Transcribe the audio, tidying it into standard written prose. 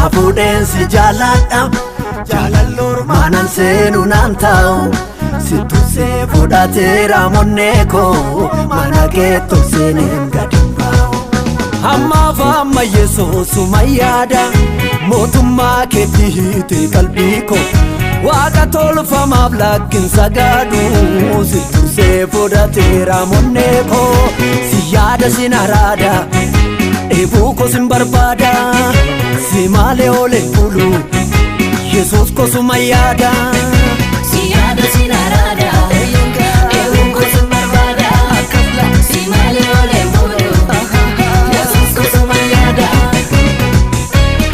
Sirraa fuudheen si jaaladha. Jaalalloormaanan seenu naan taa'u. Situnsee fudhateera monnee koo mana keetto seeneen gadi baa'u. Ammaaf amma Yesuusuma yaada mootummaa keetti hiite qalbii koo. Waaqa tolfamaaf lakkinsa gaadhu situnsee fudhateera monnee koo. Si yaada sin araada dheebuu koo sin barbaada si maalee oolee bulu Yesuus kosuma yaada.